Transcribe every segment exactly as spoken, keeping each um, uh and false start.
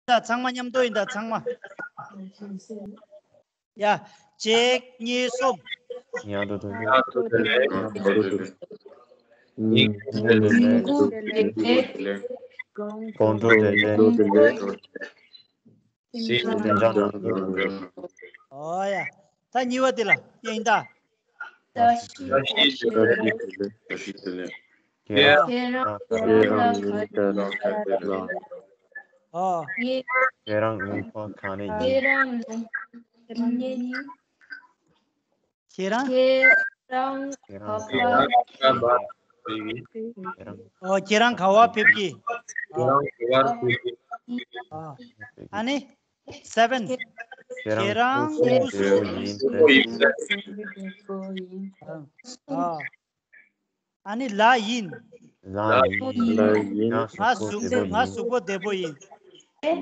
ད་ཚང་མ་མཉམ་དུ་ཡིན་ད་ཚང་མ། ཡ། གཅིག་གཉིས་གསུམ། ཉ་དོ་དོ་ཉ་དོ་དེ་ལེགས། ཉིན་གུང་དེ་ལེགས། དགོང་དྲོ་དེ་ལེགས། སེམས་ཅན་ནང་དུ། ཨོ་ཡ། ད་གཉིས་པ་དེ་ལ་ཡིན་ད། བཀྲ་ཤིས་བདེ་ལེགས། བཀྲ་ཤིས་བདེ་ལེགས། ཁྱེད་རང་ཁྱེད་རང་ཉིན་ལ་ག་ནས་ཡིན། ཨོ། ཁྱེད་རང་ལུང་པ་ག་ནས་ཡིན། ཁྱེད་རང་ལུང་པ་ག་ནས་ཡིན། ཁྱེད་རང་ཁྱེད་རང་ཁྱེད་རང་ག་པར། ཁྱེད་རང་ཨོ་ཁྱེད་རང་ག་བར་ཕེབས་ཀྱི། ཁྱེད་རང་ག་བར་ཕེབས་ཀྱི། ཨོ། ཨ་ནི། Seven. ཁྱེད་རང་ཁྱེད་རང་སྐུ་གཟུགས་བདེ་པོ་ཡིན་ཏེ། ཨ་ནི་ལགས་ཡིན། ལགས་ཡིན། ལགས་ཡིན། ང་གཟུགས་པོ་བདེ་པོ་ཡིན། ང་གཟུགས་པོ་བདེ་པོ་ཡིན།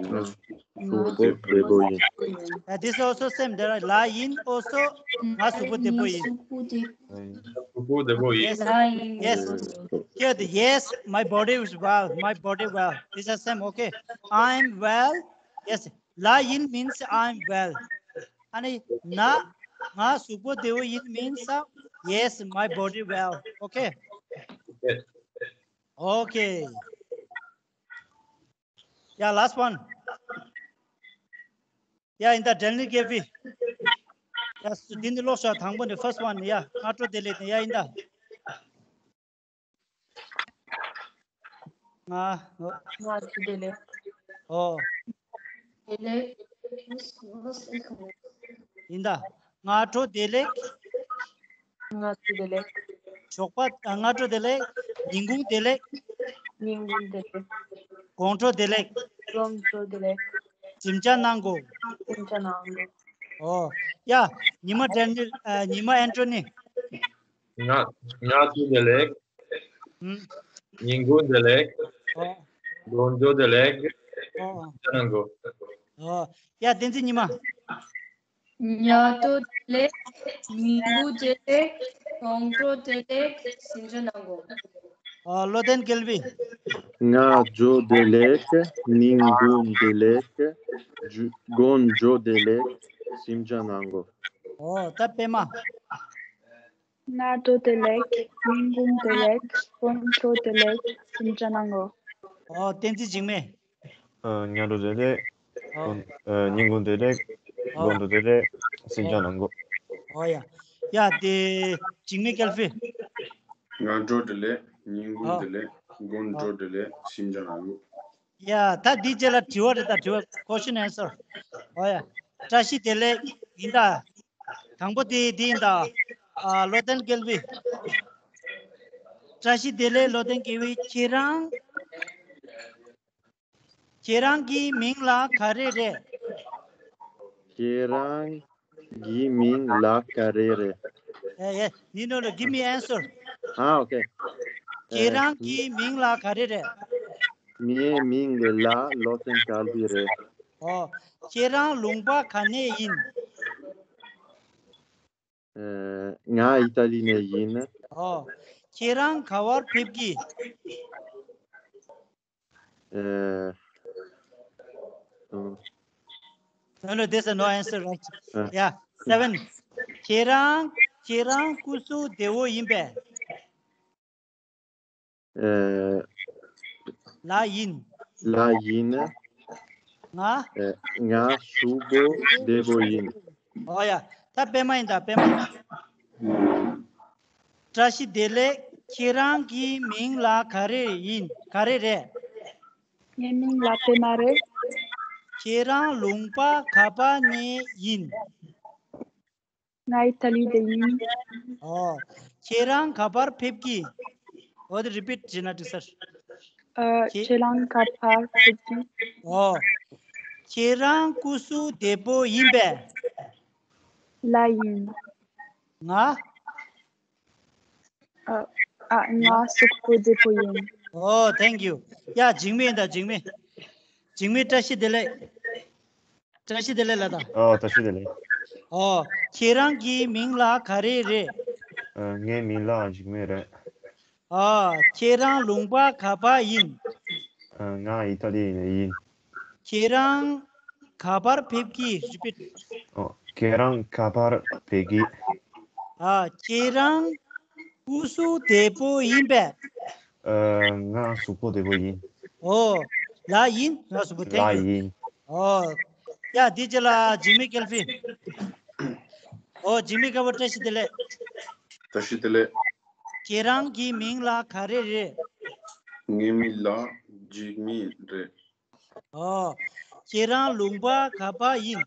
ང་གཟུགས་པོ་བདེ་པོ་ཡིན། Uh, this also same. There are ལགས་ཡིན། Also ང་གཟུགས་པོ་བདེ་པོ་ཡིན། གཟུགས་པོ་བདེ་པོ་ཡིན། Yes. Yes. Here the yes, my body is well. My body well. This is same. Okay. I'm well. Yes. ལགས་ཡིན་means I'm well. ཨ་ནི་ན་ང་གཟུགས་པོ་བདེ་པོ་ཡིན་means yes, my body well. Okay. Okay. Yeah, last one. Yeah, in the Daniel Gavi. Yes, འདི་ནི་ཀློག་ཤོག་དང་པོ་ནི་first one. Yeah, སྔ་དྲོ་བདེ་ལེགས། Yeah, in the ང་། ང་ཚོ་བདེ་ལེགས། ཨོ། བདེ་ལེགས། ཡིན་ད། སྔ་དྲོ་བདེ་ལེགས། ང་ཚོ་བདེ་ལེགས། ཞོགས་པ། ཨ། སྔ་དྲོ་བདེ་ལེགས། ཉིན་གུང་བདེ་ལེགས། ཉིན་གུང་བདེ་ལེགས། དགོང་དྲོ་བདེ་ལེགས། དགོང་དྲོ་བདེ་ལེགས། གཟིམ་འཇག་གནང་གོ། གཟིམ་འཇག་གནང་གོ། ཨོ། ཡ། ཉི་མ་ཌེ་ནི། ཨ། ཉི་མ་ཨན་ཏྲོ་ནི། ང་། ང་ཚོ་བདེ་ལེགས། ཨུམ། ཉིན་གུང་བདེ་ལེགས། ཨོ། དགོང་དྲོ་བདེ་ལེགས། ཨོ། གཟིམ་འཇག་གནང་གོ། ཨོ། ཡ། བསྟན་འཛིན་ཉི་མ། ཉལ་ཐ་བདེ་ལེགས། ཉིན་གུང་བདེ་ལེགས། དགོང་དྲོ་བདེ་ལེགས། གཟིམ་འཇག་གནང་གོ། ཨོ། བློ་ལྡན་སྐལ་བྷི། ང་ཚོ་བདེ་ལེགས། ཉིན་གུང་བདེ་ལེགས། དགོང་དྲོ་བདེ་ལེགས། གཟིམ་འཇག་གནང་གོ། ཨོ། ད་པད་མ། སྔ་དྲོ་བདེ་ལེགས། ཉིན་གུང་བདེ་ལེགས། དགོང་དྲོ་བདེ་ལེགས། གཟིམ་འཇག་གནང་གོ། ཨོ། བསྟན་འཛིན་འཇིགས་མེད། ཨ། སྔ་དྲོ་བདེ་ལེགས། ཨོ། དགོང་། ཨ། ཉིན་གུང་བདེ་ལེགས། ཨོ། དགོང་དྲོ་བདེ་ལེགས། གཟིམ་འཇག་གནང་གོ། ཨོ་ཡ། ཡ་དེ་འཇིགས་མེད་སྐལ་བྷི། སྔ་དྲོ་བདེ་ལེགས། ཉིན་གུང་ཨོ། བདེ་ལེགས། དགོང་དྲོ་ཨོ། བདེ་ལེགས། གཟིམ་འཇག་གནང་གོ། ཡ། ད་འདི་རྗེས་ལ་དྲི་བ་རེད་ད། དྲི་བ། Question answer. ཨོ་ཡ། བཀྲ་ཤིས་བདེ་ལེགས་ཡིན་ད། དང་པོ་དེ་དེ་ཡིན་ད། ཨ། བློ་ལྡན་སྐལ་བྷི། བཀྲ་ཤིས་བདེ་ལེགས་བློ་ལྡན་སྐལ་བྷི། ཁྱེད་རང་། ཁྱེད་རང་གི་མིང་ལ་ག་རེ་རེད། ཁྱེད་རང་གི་མིང་ལ་ག་རེ་རེད། ཨེ་ཨེ། You know, give me answer. ཨ། ཨོ་ཁེ། ཁྱེད་རང་གི་མིང་ལ་ག་རེ་རེད། ངའི་མིང་ལ་བློ་ལྡན་སྐལ་བྷི་རེད། ཨོ། ཁྱེད་རང་ལུང་པ་ག་ནས་ཡིན། ཨ། ང་ཨི་ཏ་ལི་ནས་ཡིན། ཨོ། ཁྱེད་རང་ག་བར་ཕེབས་ཀྱི། ཨ། ཨ། No, no, there's a no answer, right? ཨ། Yeah, seven. ཁྱེད་རང་། ཁྱེད་རང་སྐུ་གཟུགས་བདེ་བོ་ཡིན་པས། ཨ། ལགས་ཡིན། ལགས་ཡིན། ང་། ཨ། ང་གཟུགས་པོ་བདེ་པོ་ཡིན། ཨོ་ཡ། ད་པད་མ་ཡིན་ད། པད་མ། བཀྲ་ཤིས་བདེ་ལེགས། ཁྱེད་རང་གི་མིང་ལ་ག་རེ་ཡིན། ག་རེ་རེད། ངའི་མིང་ལ་པད་མ་རེད། ཁྱེད་རང་ལུང་པ་ག་པ་ནས་ཡིན། ང་ཨི་ཏ་ལི་ནས་ཡིན། ཨོ། ཁྱེད་རང་ག་པར་ཕེབས་ཀྱི། ཨོ་དེ་རི་པིཊ་བྱས་ན་འགྲིག་སར། ཨ། ཁྱེད། ཁྱེད་རང་ག་པར་ཕེབས་ཀྱི། ཨོ། ཁྱེད་རང་སྐུ་གཟུགས་བདེ་པོ་ཡིན་པས། ལགས་ཡིན། ང་། ཨ། ཨ། ང་གཟུགས་པོ་བདེ་པོ་ཡིན། ཨོ། Thank you. ཡ། འཇིགས་མེད་ཡིན་ད། འཇིགས་མེད། འཇིགས་མེད་བཀྲ་ཤིས་བདེ་ལེགས། བཀྲ་ཤིས་བདེ་ལེགས་ལགས་ད། ཨོ། བཀྲ་ཤིས་བདེ་ལེགས། ཨོ། ཁྱེད་རང་གི་མིང་ལ་ག་རེ་རེད། ཨ། ངའི་མིང་ལ་འཇིགས་མེད་རེད། ཨོ། ཁྱེད་རང་ལུང་པ་ག་པ་ཡིན། ཨ། ང་ཨི་ཏ་ལི་ནས་ཡིན། ཁྱེད་རང་ག་པར་ཕེབས་ཀྱི། Repeat. ཨོ། ཁྱེད་རང་ག་པར་ཕེབས་ཀྱི། ཨ། ཁྱེད་རང་སྐུ་གཟུགས་བདེ་པོ་ཡིན་པས། ཨ། ང་གཟུགས་པོ་བདེ་པོ་ཡིན། ཨོ། ལགས་ཡིན། ང་གཟུགས་པོ། Thank you. ལགས་ཡིན། ཨོ། ཡ། འདི་རྗེས་ལ་ཇི་མི་ཀེལ་ཕི། ཨོ། ཇི་མི་ཀེལ་ཕི། བཀྲ་ཤིས་བདེ་ལེགས། བཀྲ་ཤིས་བདེ་ལེགས། ཁྱེད་རང་གི་མིང་ལ་ག་རེ་རེད། ངའི་མིང་ལ་ཇི་མི་རེད། ཨོ། ཁྱེད་རང་ལུང་པ་ག་པ་ཡིན།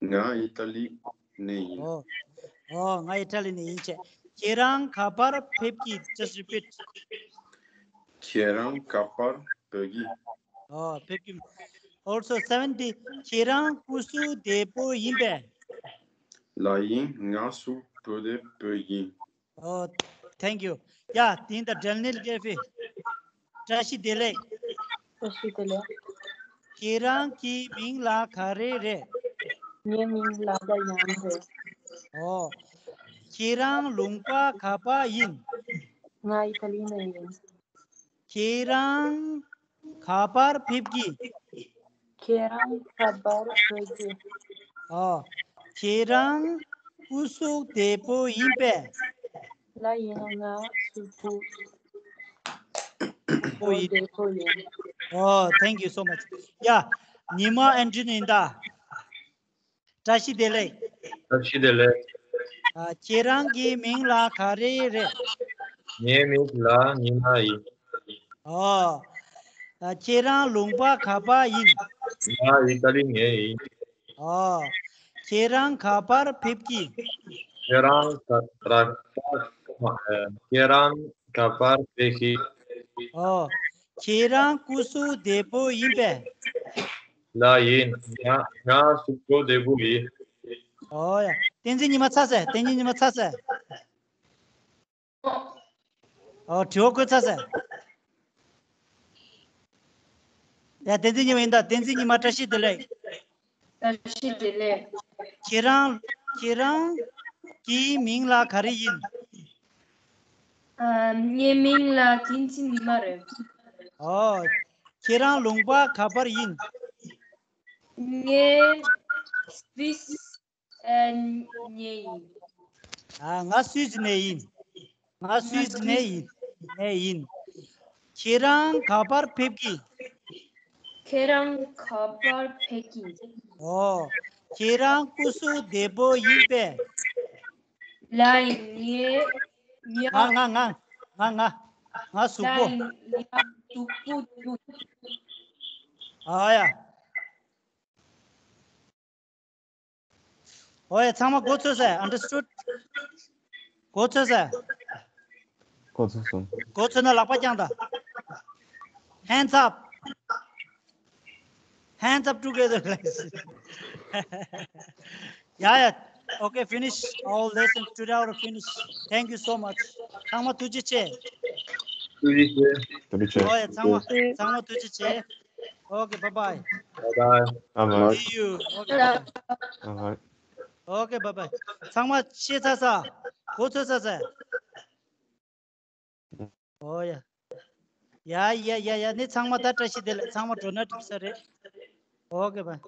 ང་ཨི་ཏ་ལི་ནས་ཡིན། ཨོ། ཨོ། ང་ཨི་ཏ་ལི་ནས་ཡིན་བྱས། ཁྱེད་རང་ག་པར་ཕེབས་ཀྱི། Just repeat. ཁྱེད་རང་ག་པར་ཕེབས་ཀྱི། ཨོ། ཕེབས་ཀྱི། Also seventy. ཁྱེད་རང་སྐུ་གཟུགས་བདེ་པོ་ཡིན་པས། ལགས་ཡིན། ང་གཟུགས་པོ་བདེ་པོ་ཡིན། ཨོ། Thank you. ཡ། དེ་ཡིན་ད་ཌེ་ནི་ཨེལ་ཀེལ་ཕི། བཀྲ་ཤིས་བདེ་ལེགས། བཀྲ་ཤིས་བདེ་ལེགས། ཁྱེད་རང་གི་མིང་ལ་ག་རེ་རེད། ངའི་མིང་ལ་ད་ཡང་རེད། ཨོ། ཁྱེད་རང་ལུང་པ་ག་པ་ཡིན། ང་ཨི་ཏ་ལི་ནས་ཡིན། ཁྱེད་རང་ག་པར་ཕེབས་ཀྱི། ཁྱེད་རང་ག་པར་ཕེབས་ཀྱི། ཨོ། ཁྱེད་རང་སྐུ་གཟུགས་བདེ་པོ་ཡིན་པས། ལགས་ཡིན། ང་གཟུགས་པོ་པོ་ཡིན། བདེ་པོ་ཡིན། ཨོ། Thank you so much. ཡ། ཉི་མ་ཨན་ཌྲི་ནས་ཡིན་ད། བཀྲ་ཤིས་བདེ་ལེགས། བཀྲ་ཤིས་བདེ་ལེགས། ཨ། ཁྱེད་རང་གི་མིང་ལ་ག་རེ་རེད། ངའི་མིང་ལ་ཉི་མ་ཡིན། ཨོ། ཨ། ཁྱེད་རང་ལུང་པ་ག་པ་ཡིན། ང་ཨི་ཏ་ལི་ནས་ཡིན། ཨོ། ཁྱེད་རང་ག་པར་ཕེབས་ཀྱི། ཁྱེད་རང་ག་ར་ཁྱེད་རང་ག་པར་ཕེབས་ཀྱི། ཨོ། ཁྱེད་རང་སྐུ་གཟུགས་བདེ་པོ་ཡིན་པས། ལགས་ཡིན། ང་ང་གཟུགས་པོ་བདེ་པོ་ཡིན། ཨོ་ཡ། བསྟན་འཛིན་ཉི་མ་ཚར་ཟེར། བསྟན་འཛིན་ཉི་མ་ཚར་ཟེར། ཨོ། དྲི་བ་བཀོད་ཚར་ཟེར། ཡ། བསྟན་འཛིན་ཉི་མ་ཡིན་ད། བསྟན་འཛིན་ཉི་མ། བཀྲ་ཤིས་བདེ་ལེགས། བཀྲ་ཤིས་བདེ་ལེགས། ཁྱེད་རང་ཁྱེད་རང་གི་མིང་ལ་ག་རེ་ཡིན། ཨ། ངའི་མིང་ལ་བསྟན་འཛིན་ཉི་མ་རེད། ཨོ། ཁྱེད་རང་ལུང་པ་ག་པར་ཡིན། ངའི་སུད་སི་ཨ་ནས་ཡིན། ཨ། ང་སུད་སི་ནས་ཡིན། ང་སུད་སི་ནས་ཡིན། ནས་ཡིན། ཁྱེད་རང་ག་པར་ཕེབས་ཀྱི། ཁྱེད་རང་ག་པར་ཕེབས་ཀྱི། ཨོ། ཁྱེད་རང་སྐུ་གཟུགས་བདེ་པོ་ཡིན་པས། ལགས་ཡིན། ངའི་ཉ་ང་ང་ང་ང་ང་ང་གཟུགས་པོ། ལགས་ཡིན། ང་གཟུགས་པོ་བདེ་པོ་ཡིན། ཨ་ཡ། ཨོ་ཡ། ཚང་མ་མགོ་ཚོས་ཟེར། Understood? མགོ་ཚོས་ཟེར། གོ་ཚོད་སོང་། མགོ་ཚོས་ན་ལག་པ་བརྐྱངས་དང་། Hands up. Hands up together, guys. Yeah, yeah. Okay, finish. All lessons today are finished. Thank you so much. ཚང་མ་ཐུགས་རྗེ་ཆེ། ཐུགས་རྗེ་ཆེ། ཐུགས་རྗེ་ཆེ། ཨོ་ཡ། ཚང་མ་ཚང་མ་ཐུགས་རྗེ་ཆེ། Okay, bye bye. Bye bye. Bye bye. See you. Okay, bye bye. Bye bye. Okay, bye bye. ཚང་མ་ཤེས་ཚར་ས། གོ་ཚོད་ཚར་ས། ཨོ་ཡ། ཡ་ཡ་ཡ་ཡ། ནི་ཚང་མ་ད་བཀྲ་ཤིས་བདེ་ལེགས། ཚང་མ་འགྲོ་ན་འགྲིག་ས་རེད། Okay, bye.